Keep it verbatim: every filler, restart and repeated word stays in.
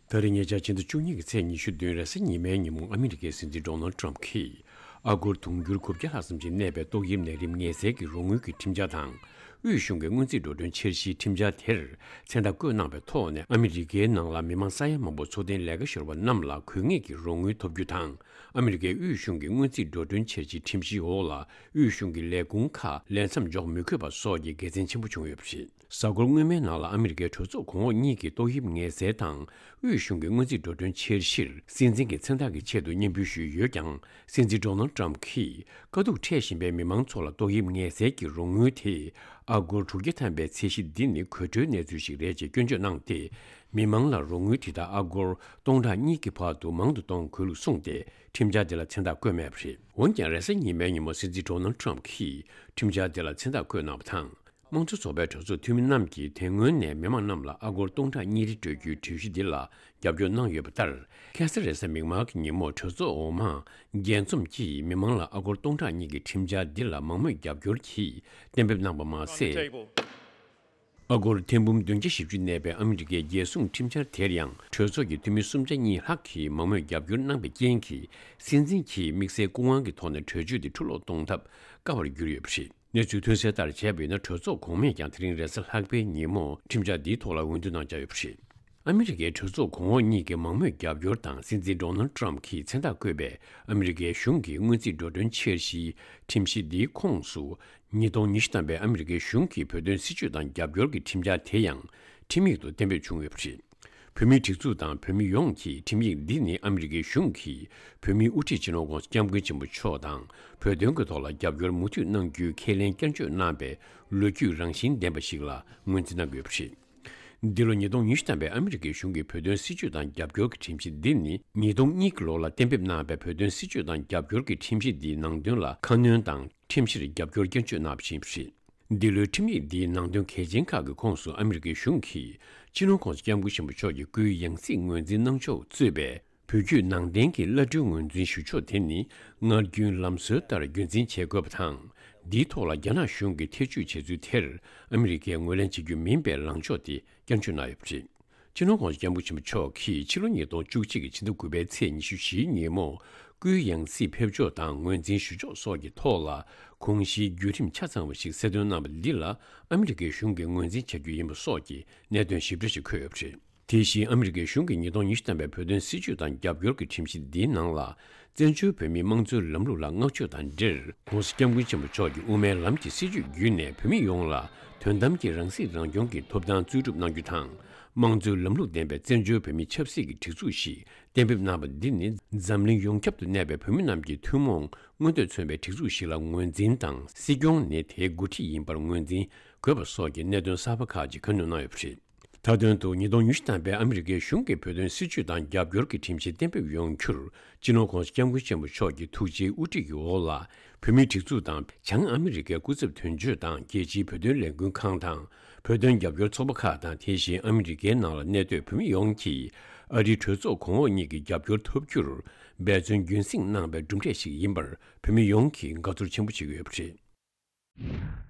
ད་རེས་ཉེ་ཆར་ཕྱི་ཟླ་བཅུ་གཉིས་ཀྱི་ཚེས་ཉི་ཤུ་བདུན་རེས་གཟའ་ཉི་མའི་ཉིན་མོ་ཨ་མི་རི་ཀའི་སྲིད་འཛིན་ཌོ་ནལ་ཊམ་གྱིས་ཨ་སྒོར་དུང་ཕྱུར་དགུ་བརྒྱ་ལྷག་ཙམ་ཞིག་གནས་པའི་ཏོག་དབྱིབས་ནད་རིམས་ངལ་སེལ་གྱི་རོགས་དངུལ་གྱི་ཁྲིམས་འཆར་དང་དབུས་གཞུང་གི་སྔོན་རྩིས་འགྲོ་གྲོན་འཆར་གཞིའི་ཁྲིམས་འཆར་དེར་མཚན་རྟགས་བཀོད་གནང་བའི་ཐོག་ནས། ཨ་མི་རི་ཀའི་ནང་ལ་མི་མང་ས་ཡ་མང་པོ་འཚོ་རྟེན་ལས་ཀ་ཤོར་བ་རྣམས་ལ་དགོས་ངེས་ཀྱི་རོགས་དངུལ་ཐོབ་རྒྱུ་དང་། ཨ་མི་རི་ཀའི་དབུས་གཞུང་གི་སྔོན་རྩིས་འགྲོ་གྲོན་འཆར་གཞིའི་ཁྲིམས་གཞིའི་འོག་ལ་དབུས་གཞུང་གི་ལས་ཁུངས་ཁག་ལས་མཚམས་འཇོག་མི་དགོས་པ་སོགས་ཀྱི་དགེ་མཚན་ཆེན་པོ་བྱུང་ཡོད་པ་རེད། གཟའ་འཁོར་སྔོན་མའི་ནང་ལ་ཨ་མི་རི་ཀའི་གྲོས་ཚོགས་གོང་འོག་གཉིས་ཀྱི་ཏོག་དབྱིབས་ངལ་སེལ་དང་དབུས་གཞུང་གི་སྔོན་རྩིས་འགྲོ་གྲོན་འཆར་གཞིར་སྲིད་འཛིན་གྱི་མཚན་རྟགས་ཀྱི་ཆེད་དུ་སྙན་འབུལ་ཞུས་ཡོད་ཀྱང་། སྲིད་འཛིན་ཌོ་ནལ་ཊམ་གྱིས་དཀའ་སྡུག་འཕྲད་བཞིན་པའི་མི་མང་ཚོ་ལ་ཏོག་དབྱིབས་ངལ་སེལ་གྱི་རོགས་དངུལ་དེ་ཨ་སྒོར་དྲུག་བརྒྱ་ཐམ་པའི་ཚད་གཞི་འདི་ནི་དགོད་བྲོའི་གནས་ཚུལ་ཞིག་རེད་ཅེས་སྐྱོན་བརྗོད་གནང་སྟེ། མི་མང་ལ་རོགས་དངུལ་དེ་དག་ཨ་སྒོར་སྟོང་ཕྲག་གཉིས་ཀྱི་བར་དུ་མང་དུ་གཏོང་དགོས་ལུགས་གསུངས་ཏེ། ཁྲིམས་འཆར་དེ་ལ་མཚན་རྟགས་བཀོད་མེད་པ་རེད། འོན་ཀྱང་། རེས་གཟའ་ཉི་མའི་ཉིན་མོ་སྲིད་འཛིན་ཌོ་ནལ་ཊམ་གྱིས་ཁྲིམས་འཆར་དེ་ལ་མཚན་རྟགས་བཀོད་གནང་བ་དང་། དམངས་གཙོ་ཚོགས་པའི་གྲོས་ཚོགས་འཐུས་མི་རྣམས་ཀྱིས་དེ་སྔོན་ནས་མི་མང་རྣམས་ལ་ཨ་སྒོར་སྟོང་ཕྲག་གཉིས་རེ་སྤྲོད་རྒྱུའི་གྲོས་གཞི་འདི་ལ་རྒྱབ་སྐྱོར་གནང་ཡོད་པ་ལྟར། ཁ་སང་རེས་གཟའ་མིག་དམར་གྱི་ཉིན་མོ་གྲོས་ཚོགས་འོག་མ་རྒྱས་འཛོམས་ཀྱིས་མི་མང་ལ་ཨ་སྒོར་སྟོང་ཕྲག་གཉིས་ཀྱི་ཁྲིམས་འཆར་འདི་ལ་མང་མོས་རྒྱབ་སྐྱོར་གྱིས་གཏན་འབེབས་གནང་པ་མ་ཟད། ཨ་སྒོར་ཐེར་འབུམ་བདུན་བརྒྱ་བཞི་བཅུ་གནས་པའི་ཨ་མི་རི་ཀའི་རྒྱལ་སྲུང་ཁྲིམས་འཆར་དེར་ཡང་གྲོས་ཚོགས་ཀྱི་འཐུས་མི་སུམ་ཆ་གཉིས་ལྷག་གིས་མང་མོས་རྒྱབ་སྐྱོར་གནང་པའི་རྐྱེན་གྱིས། སྲིད་འཛིན་གྱིས་དམིགས་བསལ་སྐུ་དབང་གི་ཐོག་ནས་གྲོས་ཆོད་དེ་འཕྲོ་སློག་གཏོང་ཐབས་དཀའ་བར་གྱུར་ཡོད་པ་རེད། གནས་ཚུལ་ཐོན་གསལ་ལྟར་བྱས་པ་ཡིན་ན། གྲོས་ཚོགས་གོང་མས་ཀྱང་དེ་རིང་རེས་གཟའ་ལྷག་པའི་ཉིན་མོ་ཁྲིམས་འཆར་འདིའི་ཐོག་ལ་འོས་བསྡུ་གནང་འཆར་ཡོད་པ་རེད། ཨ་མི་རི་ཀའི་གྲོས་ཚོགས་གོང་འོག་གཉིས་ཀྱི་མང་མོས་རྒྱབ་སྐྱོར་དང་། སྲིད་འཛིན་ཌོ་ནལ་ཊམ་གྱིས་མཚན་རྟགས་བཀོད་པའི་ཨ་མི་རི་ཀའི་གཞུང་གི་སྔོན་རྩིས་འགྲོ་གྲོན་འཆར་གཞིའི་ཁྲིམས་གཞི་འདིའི་ཁོངས་སུ། ཉིས་སྟོང་ཉི་ཤུ་ཐམ་པའི་ཨ་མི་རི་ཀའི་གཞུང་གི་བོད་དོན་སྲིད་བྱུས་དང་རྒྱབ་སྐྱོར་གྱི་ཁྲིམས་འཆར་དེ་ཡང་ཁྲིམས་ཡིག་ཏུ་གཏན་འབེབས་བྱུང་ཡོད་པ་རེད། བོད་མིའི་སྒྲིག་འཛུགས་དང་བོད་མི་ཡོངས་ཀྱིས་ཁྲིམས་ཡིག་འདི་ནི་ཨ་མི་རི་ཀའི་གཞུང་གིས་བོད་མིའི་དབུ་ཁྲིད་སྤྱི་ནོར་༸གོང་ས་༸སྐྱབས་མགོན་ཆེན་པོ་མཆོག་དང་བོད་དོན་གྱི་ཐོག་ལ་རྒྱབ་སྐྱོར་མུ་མཐུད་གནང་རྒྱུའི་ཁས་ལེན་བསྐྱར་བརྗོད་གནང་པའི་ལོ་རྒྱུས་རང་བཞིན་ལྡན་པ་ཞིག་ལ་ངོས་འཛིན་གནང་དགོས་པ་རེད། འདི་ལོ་ཉིས་སྟོང་ཉི་ཤུ་ཐམ་པའི་ཨ་མི་རི་ཀའི་གཞུང་གི་བོད་དོན་སྲིད་བྱུས་དང་རྒྱབ་སྐྱོར་གྱི་ཁྲིམས་གཞི་འདི་ནི། ཉིས་སྟོང་གཉིས་ཀྱི་ལོ་ལ་གཏན་འབེབས་གནང་པའི་བོད་དོན་སྲིད་བྱུས་དང་རྒྱབ་སྐྱོར་གྱི་ཁྲིམས་གཞི་འདིའི་ནང་དོན་ལ་ཁ་སྣོན་དང་། ཁྲིམས་གཞིར་རྒྱབ་སྐྱོར་བསྐྱར་བཅོས་གནང་བ་ཞིག་ཡིན་པ་རེད། འདི་ལོའི་ཁྲིམས་ཡིག་འདིའི་ནང་དོན་གལ་ཆེན་ཁག་གི་ཁོངས་སུ། ཨ་མི་རི་ཀའི་གཞུང་གིས་སྤྱི་ནོར་༸གོང་ས་༸སྐྱབས་མགོན་ཆེན་པོ་མཆོག་གི་སྐུའི་ཡང་སྲིད་ངོས་འཛིན་གནང་ཕྱོགས་གཙོས་པའི་བོད་བརྒྱུད་ནང་བསྟན་གྱི་བླ་སྤྲུལ་ངོས་འཛིན་ཞུ་ཕྱོགས་དེ་ནི། སྔར་རྒྱུན་ལམ་སྲོལ་ལྟར་རྒྱུན་འཛིན་བྱེད་དགོས་པ་དང་། འདིའི་ཐོག་ལ་རྒྱ་ནག་གཞུང་གིས་ཐེ་བྱུས་བྱེད་ཚུལ་དེར། ཨ་མི་རི་ཀས་ངོས་ལེན་བྱེད་རྒྱུ་མིན་པའི་ལངས་ཕྱོགས་དེ་བསྐྱར་བཅོས་གནང་ཡོད་པ་རེད། སྤྱི་ནོར་༸གོང་ས་༸སྐྱབས་མགོན་ཆེན་པོ་མཆོག་གིས་ཕྱི་ལོ་ཉིས་སྟོང་བཅུ་གཅིག་གི་ཕྱི་ཟླ་དགུ་པའི་ཚེས་ཉི་ཤུ་བཞིའི་ཉིན་མོ། སྐུའི་ཡང་སྲིད་ཕེབས་ཕྱོགས་དང་ངོས་འཛིན་ཞུ་ཕྱོགས་སོགས་ཀྱི་ཐོག་ལ། གོང་བཞིའི་བརྒྱུད་རིམ་ཆ་ཚང་བ་ཞིག་གསལ་སྟོན་གནང་བ་འདི་ལ། ཨ་མི་རི་ཀའི་གཞུང་གིས་ངོས་འཛིན་བྱ་རྒྱུ་ཡིན་པ་སོགས་ཀྱི་གནད་དོན་ཞིབ་ཕྲ་ཞིག་འཁོད་ཡོད་པ་རེད། དེ་བཞིན། ཨ་མི་རི་ཀའི་གཞུང་གིས་ཉིས་སྟོང་ཉི་ཤུ་ཐམ་པའི་བོད་དོན་སྲིད་བྱུས་དང་རྒྱབ་སྐྱོར་གྱི་ཁྲིམས་གཞི་འདིའི་ནང་ལ། བཙན་བྱོལ་བོད་མིའི་དམངས་གཙོའི་ལམ་ལུགས་ལ་བསྔགས་བརྗོད་དང་འབྲེལ། ༸གོང་ས་༸སྐྱབས་མགོན་ཆེན་པོ་མཆོག་གི་དབུ་མའི་ལམ་གྱི་སྲིད་བྱུས་བརྒྱུད་ནས། བོད་མི་ཡོངས་ལ་དོན་དམ་གྱི་རང་སྲིད་རང་སྐྱོང་གི་ཐོབ་ཐང་རྩོད་སྒྲུབ་གནང་རྒྱུ་དང་། དམངས་གཙོའི་ལམ་ལུགས་ལྡན་པའི་བཙན་བྱོལ་བོད་མིའི་ཆབ་སྲིད་ཀྱི་སྒྲིག་འཛུགས་ཤིག་གཏན་འབེབས་གནང་བ་འདི་ནི། འཛམ་གླིང་ཡོངས་ཁྱབ་ཏུ་གནས་པའི་བོད་མི་རྣམས་ཀྱི་ཐུན་མོང་མངོན་འདོད་མཚོན་པའི་སྒྲིག་འཛུགས་ཤིག་ལ་ངོས་འཛིན་དང་། སྲིད་སྐྱོང་ནི་དེའི་འགོ་ཁྲིད་ཡིན་པར་ངོས་འཛིན་དགོས་པ་སོགས་ཀྱི་གནད་དོན་གསར་པ་ཁག་ཅིག་ཁ་སྣོན་གནང་ཡོད་པ་རེད། མཐའ་དོན་དུ། ཉིས་སྟོང་ཉི་ཤུ་ཐམ་པའི་ཨ་མི་རི་ཀའི་གཞུང་གི་བོད་དོན་སྲིད་བྱུས་དང་རྒྱབ་སྐྱོར་གྱི་ཁྲིམས་གཞི་གཏན་འབེབས་ཡོང་རྒྱུར། སྤྱི་ནོར་༸གོང་ས་༸སྐྱབས་མགོན་ཆེན་པོ་མཆོག་གི་ཐུགས་རྗེའི་དབུ་ཁྲིད་ཀྱི་འོག་ལ། བོད་མིའི་སྒྲིག་འཛུགས་དང་། བྱང་ཨ་མི་རི་ཀའི་སྐུ་ཚབ་དོན་གཅོད་དང་། རྒྱལ་སྤྱིའི་བོད་དོན་ལས་འགུལ་ཁང་དང་། བོད་དོན་རྒྱབ་སྐྱོར་ཚོགས་པ་ཁག་དང་། དེ་བཞིན་ཨ་མི་རི་ཀའི་ནང་ལ་གནས་སྡོད་བོད་མི་ཡོངས་ཀྱིས། ཨ་རིའི་གྲོས་ཚོགས་གོང་འོག་གཉིས་ཀྱི་རྒྱབ་སྐྱོར་ཐོབ་རྒྱུར། འབད་བརྩོན་རྒྱུན་སྲིང་གནང་བའི་གྲུབ་འབྲས་ཤིག་ཡིན་པར། བོད་མི་ཡོངས་ཀྱིས་དགའ་ཚོར་ཆེན་པོ་བྱེད་ཀྱི་ཡོད་པ་རེད།